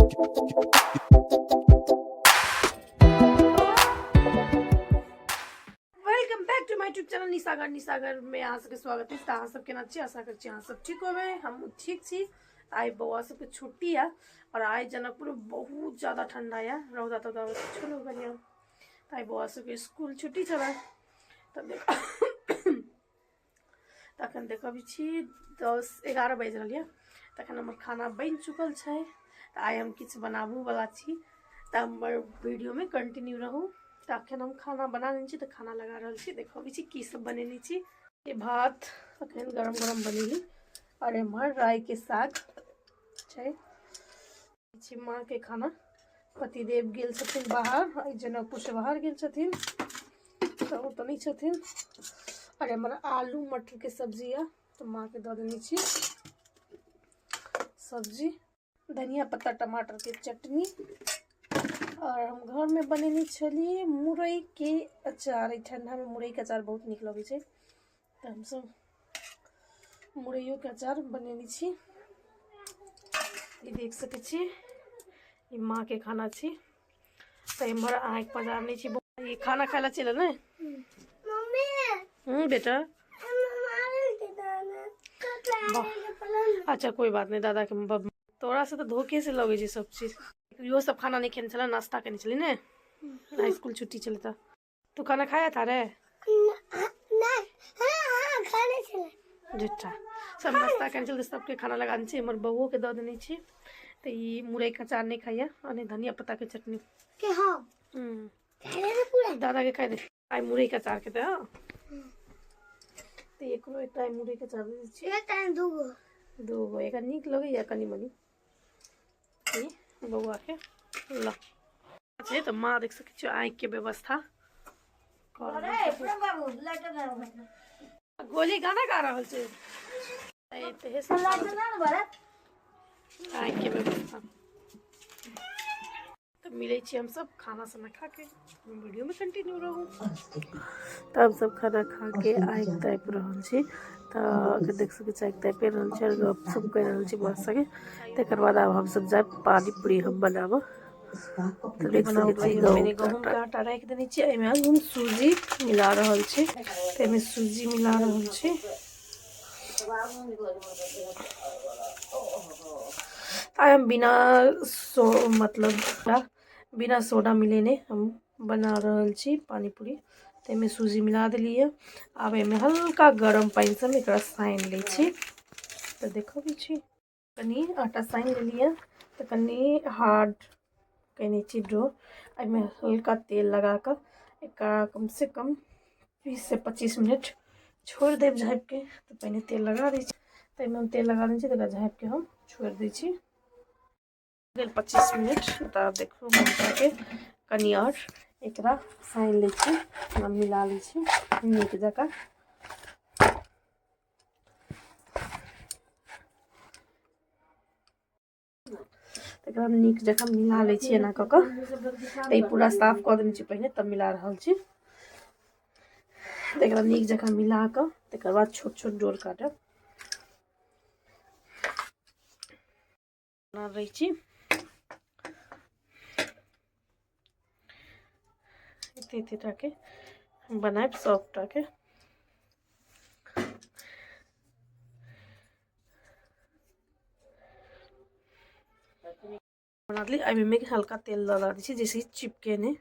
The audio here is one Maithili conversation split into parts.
Welcome back to my YouTube channel Nisagar. Nisagar में अहाँ सबके स्वागत अछि। तऽ अहाँ सब केना छी? आशा करै छी अहाँ सब ठीक होबै, हम ठीक छी। आइ बौआ सबके छुट्टी यऽ और आइ जनकपुर में बहुत ज्यादा ठंडा यऽ, रौदा तौदा किछो नहि उगल यऽ। तऽ आइ बौआ सबके स्कूल छुट्टी छलै। तऽ तखन देखबै छी 10-11 बाजि रहल यऽ, तखन हमर खाना बनि चुकल छै। तऽ आइ हम किछु बनाबू वला छी, तऽ हमर वीडियोमे कंटिन्यू रहू। तऽ अखन हम खाना बना लेने छी, तऽ खाना लगा रहल छी। देखबै छी की सब बनेने छी। ई भात अखन गरम गरम बनेली और एम्हर राई के साग छै। छी माँ के खाना। पतिदेव गेल छथिन बाहर, एहि जनकपुर से बाहर गेल छथिन, तऽ ओ तऽ नहि छथिन। और एम्हर आलू मटर के सब्जी यऽ, तऽ माँ के दऽ देने छी सब्जी, धनिया पत्ता टमाटर के चटनी। और हम घर में बनेने छलियै मुरई के अचार। एहि ठंडा में मुरई के अचार बहुत नीक लगै छै, तऽ हमसब मुरैयो के अचार बनेने छी। ई देख सकै छी, ई माँ के खाना छी। तऽ एम्हर आँखि पजारने छी। ई खाना खाय ला चलि ने मम्मी। बेटा, अच्छा कोई बात नहीं, दादा के तोरा से तऽ धोखे से लगै छै सब चीज। इहो सब खाना नहीं खेने छलै, नाश्ता केने छलै ने, स्कूल छुट्टी छलै। तऽ तू खाना खाया था रे? झूठा। सब नाश्ता केने छलै, सबके खाना लगा देने छी। हमर बौओ के दऽ देने छी। तऽ ई मुरई के अचार नहीं खाइया और नहीं धनिया पत्ता के चटनी। के हम दादा के खाइ दे। आइ मुरई के अचार खेतै। हँ, तऽ एकरो एकटा मुरई के अचार दे छी। दूगो। दूगो एकरा नीक लगैया कनि मनि। ई बौआ के ल छै। तऽ माँ देख सकै छियै आँखि के व्यवस्था कऽ रहल छथिन। गोली गाना गा रहल छै। एतेहे सब आँखि के व्यवस्था। तऽ मिलै छी हमसब खाना साना खा के, वीडियो में कंटिन्यू रहू। तऽ हमसब खाना खा के आगि तापि रहल छी। तऽ देख सकै छी आगि तापि रहल छी और गप सप करि रहल छी माँ संगे। तकर बाद आब हमसब जायब पानी पूरी हम बनाबऽ। तऽ देख सकै छी गहूम के आटा राखि देने छी, एहिमे हम सूजी मिला रहल छी। तऽ एहिमे सूजी मिला रहल छी। आइ हम बिना सो मतलब बिना सोडा मिलेने हम बना रहल छी पानी पूरी। तऽ एहिमे सूजी मिला देलियै। आब एहिमे हल्का गरम पानिसँ हम एकरा सानि लै छी। तऽ देखबै छी, कनि आटा सानि लेलियै, तऽ कनि हार्ड कयने छी डो। एहिमे हल्का तेल लगा कऽ एकरा कमसँ कम 20 से 25 मिनट छोड़ि देब झाँपिके। तऽ पहिने तेल लगा दै छी। तऽ एहिमे हम तेल लगा दै छी, तकरा झाँपिके हम छोड़ि दै छी। गेल 25 मिनट। तऽ देखू, के कनि आओर एकरा सानि लै छी, मिला लै छी नीक जकाँ। एकरा नीक जकाँ मिला लै छी एना कऽ कऽ। तऽ ई पूरा साफ कऽ देने छी पहिने, तब मिला रहल छी। तऽ एकरा नीक जकाँ मिला कऽ तकर बाद छोट छोट डोर काटब। बना लै छी एते एते टाके बनायब सबटाके। बना देली। एहिमे हल्का तेल लगा दै छी, जैसे चिपके नहि।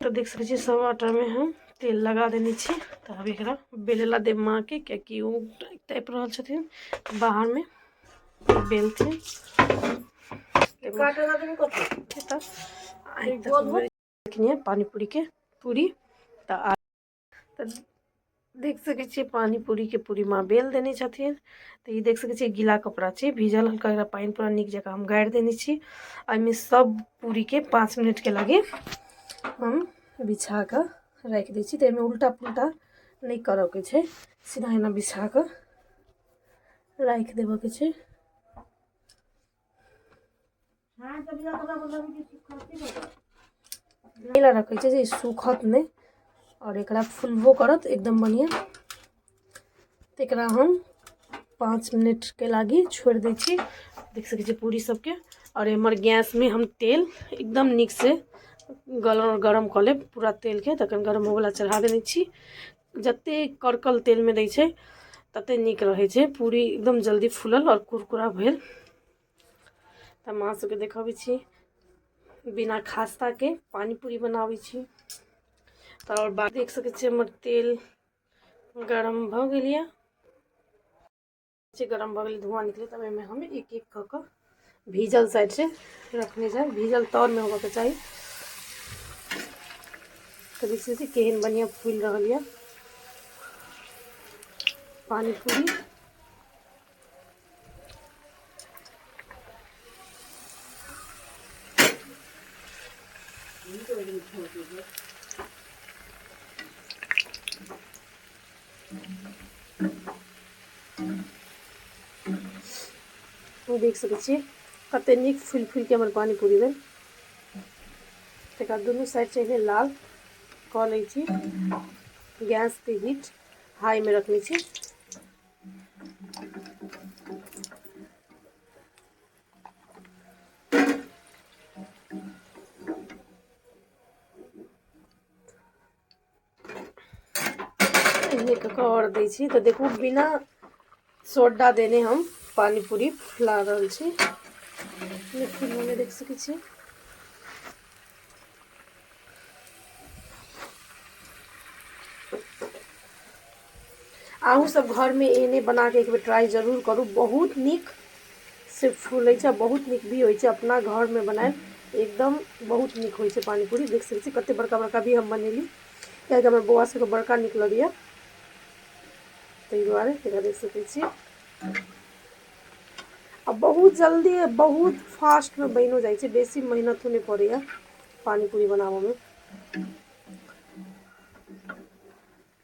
तऽ देख सकै छी सब आटामे हम तेल लगा देने छी। तऽ आब एकरा बेले ला देब माँके, कियाकि ओ तापि रहल छथिन बाहरमे, बेलथिन। तऽ पानी पूरी के पूरी। तऽ देख सकै छियै पानी पूरी के पूरी माँ बेल देने छथिन। तऽ ई देख सकै छियै गीला कपड़ा छै भीजल हल्का, एकरा पानि पूरा नीक जकाँ हम गाड़ि देने छी। एहिमे सब पूरी के 5 मिनट के लागे हम बिछा कऽ राखि दै छी। तऽ एहिमे उल्टा पुल्टा नहि करऽके छै, सीधा एना बिछा कऽ राखि देबऽके छै। एला रखै छै जे सुखत नहि और एकरा फुलबो करत एकदम बढ़िआँ। तऽ एकरा हम 5 मिनटके लागी छोड़ि दै छी। देख सकै छियै पूरी सबके। आओर एम्हर गैसमे हम तेल एकदम नीकसँ गरम गरम कऽ लेब पूरा तेलके। तखन गरम होवला चढ़ा देने छी। जतेक कड़कल तेलमे दै छै ततेक नीक रहै छै, पूरी एकदम जल्दी फूलल आओर कुरकुरा भेल। तऽ हम अहाँ सबके देखबै छी बिना खास्ताके पानी पूरी बनाबै छी। तऽ आओर बात देख सकै छियै हमर तेल गरम भऽ गेल यऽ, गरम भऽ गेलै, धुआँ निकलै। तब एहिमे हम एक एक कऽ कऽ भीजल साइडसँ रखने जाय, भीजल तरमे होबऽके चाही। तऽ देख सकै छी केहन बढ़िआँ फूलि रहल यऽ पानी पूरी। देख सकै छियै कते नीक फूलि फूलि के हमर पानी पूरी भेल। तकर दुनू साइड से एहने लाल कऽ लै छी। गैस के हीट हाई में रखने छी। एहने कऽ कऽ आओर दै छी। तऽ देखू बिना सोडा देने हम पानी पूरी फुला रहल छी। फूलमे देख सकै छी। अहूँ सब घरमे एहने बना के एक बेर ट्राई जरूर करू। बहुत नीक से फूलै छै, बहुत नीक भी होइ छै। अपना घरमे बनायल एकदम बहुत नीक होइ छै पानी पूरी। देख सकै छी कते बड़का बड़का भी हम बनेली, कियाकि हमर बौआ सबके बड़का नीक लगैया, ताहि दुआरे एकरा देख सकै छी। आ बहुत जल्दी बहुत फास्टमे बनिओ जाइ छै, बेसी मेहनतो नहि पड़ैया पानी पूरी बनाबऽमे।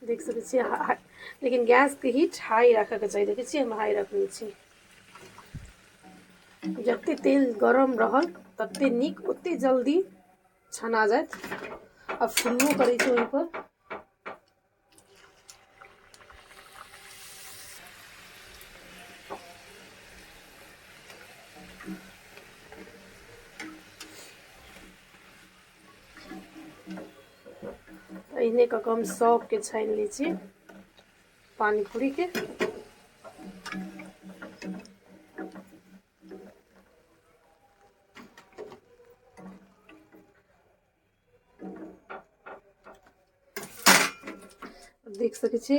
देख सकै छियै, लेकिन गैसके हीट हाई राखऽके चाही। देखै छियै हम हाई रखने छी। जते तेल गरम रहल तते नीक, ओते जल्दी छना जायत आ फुलबो करै छै ओहिपर। एहने कऽ कऽ हम सबके छानि लै छी पानी पूरीके। देख सकै छी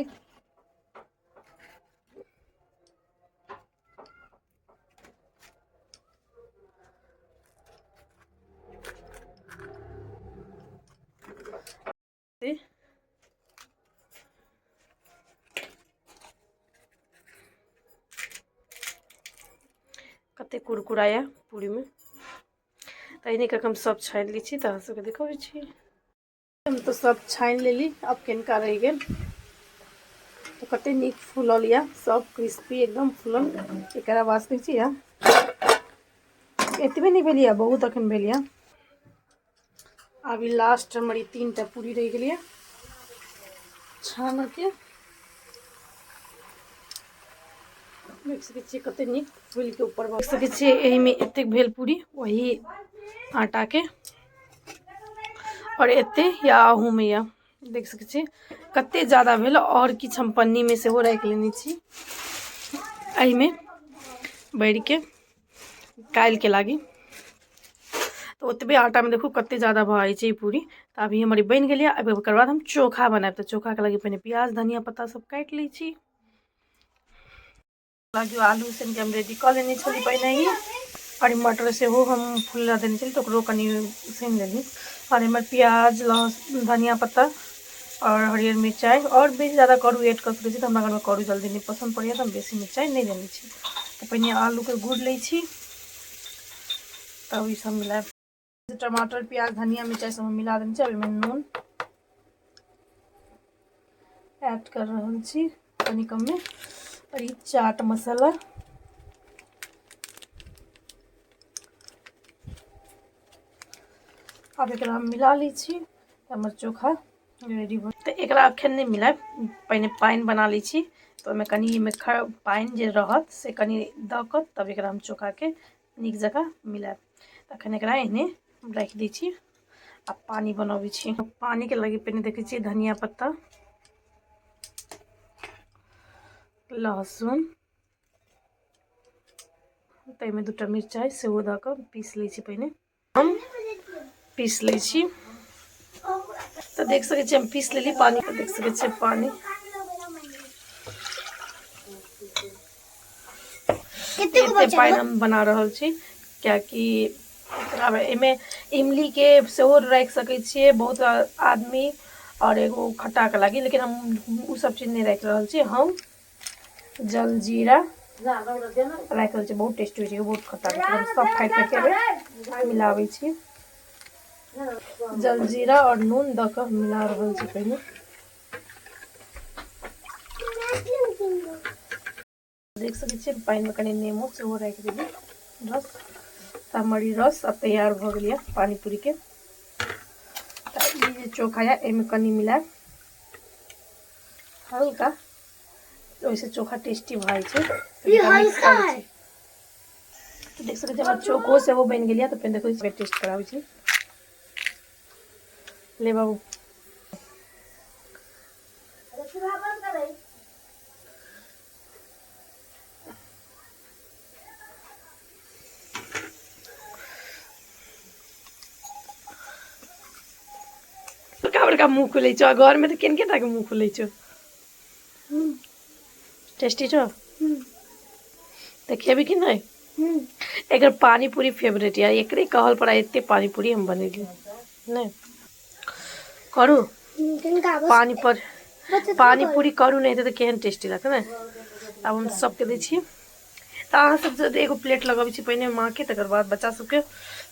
कते कुरकुरा यऽ पूरीमे। तऽ एहने कऽ कऽ हम सब छानि लै छी। तऽ अहाँ सबके देखबै छी। हम तऽ सब छानि लेली, आब कनिका रहि गेल। तऽ कते नीक फूलल यऽ, सब क्रिस्पी एकदम फूलल। एकरा वास्ते छी यऽ एतबे नहि भेल यऽ, बहुत अखन भेल यऽ। अभी लास्ट हमर ई 3टा पूरी रहि गेल यऽ छानऽके। देख सकै छियै कते नीक फूलि के ऊपर। देख सकै छियै एहिमे एतेक भेल पूरी वही आटा के, और एते या अहूमे या देख सकै छियै कते ज्यादा भेल। और किछु हम पन्नीमे सेहो राखि लेने छी एहिमे भरिके काल्हिके लागी। तऽ ओतबे आटामे देखू कते ज्यादा भऽ जाइ छै ई पूरी। तऽ अभी हमर ई बनि गेल यऽ। अब ओकर बाद हम चोखा बनायब। तऽ चोखाके लागी पहिने प्याज धनिया पत्ता सब काटि लै छी। लागी आलू उसैनके हम रेडी कऽ लेने छली पहिने ही, और ई मटर सेहो हम फुला देने छली तऽ ओकरो कनि उसैन लेली। और एम्हर प्याज लहसुन धनिया पत्ता और हरियर मिरचाइ और बेसी ज्यादा करू ऐड कऽ सकै छी। तऽ हमरा घरमे करू जल्दी नहि पसन्द पड़ैया तऽ हम बेसी मिरचाइ नहि देने छी। तऽ पहिने आलूके गुड़ लै छी, तब ई सब मिलायब। टमाटर प्याज धनिया मिरचाइ सब हम मिला देने छी। अब एहिमे नून ऐड कर रहल छी कनि कममे, और ई चाट मसाला। आब एकरा हम मिला लै छी, हमर चोखा रेडी भऽ। तऽ एकरा अखन नहि मिलायब, पहिने पानि बना लै छी, तऽ ओहिमे कनि एहिमे पानि जे रहत से कनि दऽ कऽ तब एकरा हम चोखाके नीक जकाँ मिलायब। तखन एकरा एहने राखि दै छी आ पानि बनबै छी। पानिके लगे पहिने देखै छियै धनिया पत्ता, लहसुन, ताहिमे 2टा मिरचाइ सेहो दऽ कऽ पीस लै छी। पहिने हम पीस लै छी। तऽ देख सकै छियै हम पीस लेली पानि। देख सकै छियै पानि एते पानि हम बना रहल छी, कियाकि आब एहिमे इमलीके सेहो राखि सकै छियै बहुत आदमी, आओर एगो खट्टाके लागी, लेकिन हम ओ सब चीज नहि राखि रहल छी। हम जलजीरा राखि रहल छी, बहुत टेस्टी होइ छै, बहुत खट्टा होइ छै। हम सब फाड़ि फाड़िके मिलाबै छी। जलजीरा आओर नून दऽ कऽ मिला रहल छी पहिने। देख सकै छियै पानिमे कनि नेमो सेहो राखि देलियै रस। तऽ हमर ई रस आब तैयार भऽ गेल यऽ पानीपूरीके। तऽ ई जे चोखा यऽ एहिमे कनि मिलायब हल्का, ओहिसँ चोखा टेस्टी भऽ जाइ छै। ई हल्का है। तऽ देख सकै छियै हमर चोखो सेहो बनि गेल यऽ। तऽ फेर देखै छियै टेस्ट कराबै छी। ले बाबू, बड़का बड़का मुँह खुलै छौ, घरमे तऽ केनके टाके मुँह खुलै छौ। टेस्टी छौ तऽ खेबी कि नहि? एकर पानी पूरी फेवरेट यार, एकरे कहल पर एते पानी पूरी हम बनेली। नहि करू पानी पर पानी पूरी करू, नहि तऽ केहन टेस्टी लगतै ने। आब हम सबके दै छी। तऽ अहाँ सब एगो प्लेट लगबै छी पहिने माँके, तकर बाद बच्चा सबके।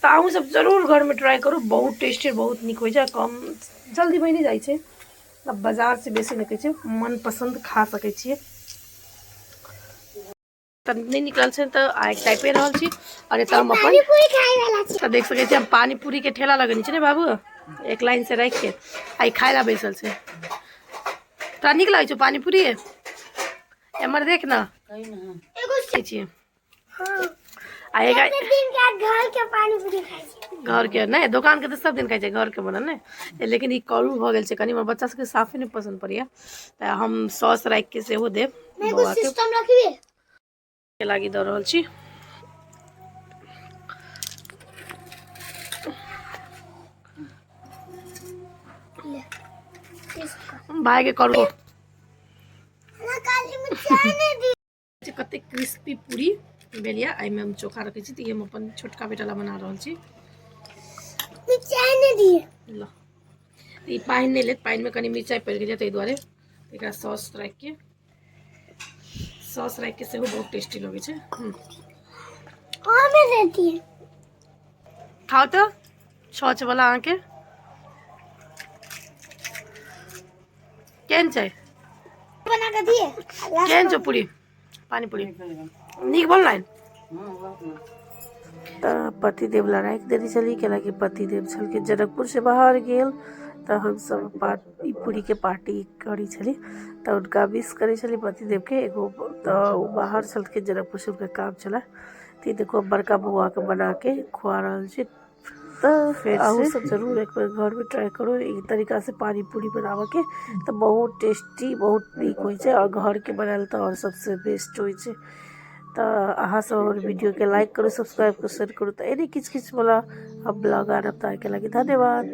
तऽ अहूँ सब जरूर घरमे ट्राई करू, बहुत टेस्टी बहुत नीक होइ छै, कम जल्दी बनि जाइ छै। आब बाजारसँ बेसी नहि कहै छै, मनपसन्द खा सकै छियै। तऽ नहि निकलल छै तऽ आइ टाइपे रहल छी। आओर एतऽ हम अपन तऽ देख सकै छी हम पानी पूरीके ठेला लगेने छी ने बाबू, एक लाइन से राखिके आइ खाय ला बैसल छै। तोरा नीक लागै छौ पानी पूरी? एमहर देख ने छियै। आ एक घर के नहि, दोकान के तऽ सब दिन खाइ छै, घर के बनल नहि। लेकिन ई करू भऽ गेल छै कनि, हमर बच्चा सबके साफे नहि पसन्द पड़ैया। तऽ हम सॉस राखि के सेहो देब बौआके लागी दऽ रहल छी। भाई के करू कते क्रिस्पी पूरी भेल यऽ। एहिमे हम चोखा रखै छी। तऽ ई हम अपन छोटका बेटा ला बना रहल छी। ल, ई पानि नहि लेत, पानिमे कनि मिरचाइ पड़ि गेल ताहि दुआरे। एकरा सॉस राखिके, सॉस राखिके सेहो बहुत टेस्टी लगै छै। खाउ तऽ छौछ वाला अहाँके केहन छै? बना के दिए। केहन छौ पूरी? पानी पूरी नीक बनलै। तऽ पतिदेव ला राखि देने छली, कैलाकि पतिदेव छलखिन जनकपुर से बाहर गेल। तऽ हमसब पार्टी पूरीके पार्टी करै छली, तऽ हुनका मिस करै छली पतिदेवके एगो। तऽ ओ बाहर छलखिन जनकपुर से, हुनका काम छलै। तऽ देखो बड़का बौआके बनाके खुआ रहल छी। तऽ फेर अहूँ सब जरूर एक बेर घरमे ट्राई करू ई तरीकासँ पानी पूरी बनाबऽके, तऽ बहुत टेस्टी बहुत नीक होइ छै। आओर घरके बनायल तऽ आओर सबसँ बेस्ट होइ छै। तऽ अहाँ सब हमर वीडियोके लाइक करू, सब्सक्राइब करू, शेयर करू। तऽ एहने किछु किछु वाला हम ब्लॉग आनब। तऽ आइके लागि धन्यवाद।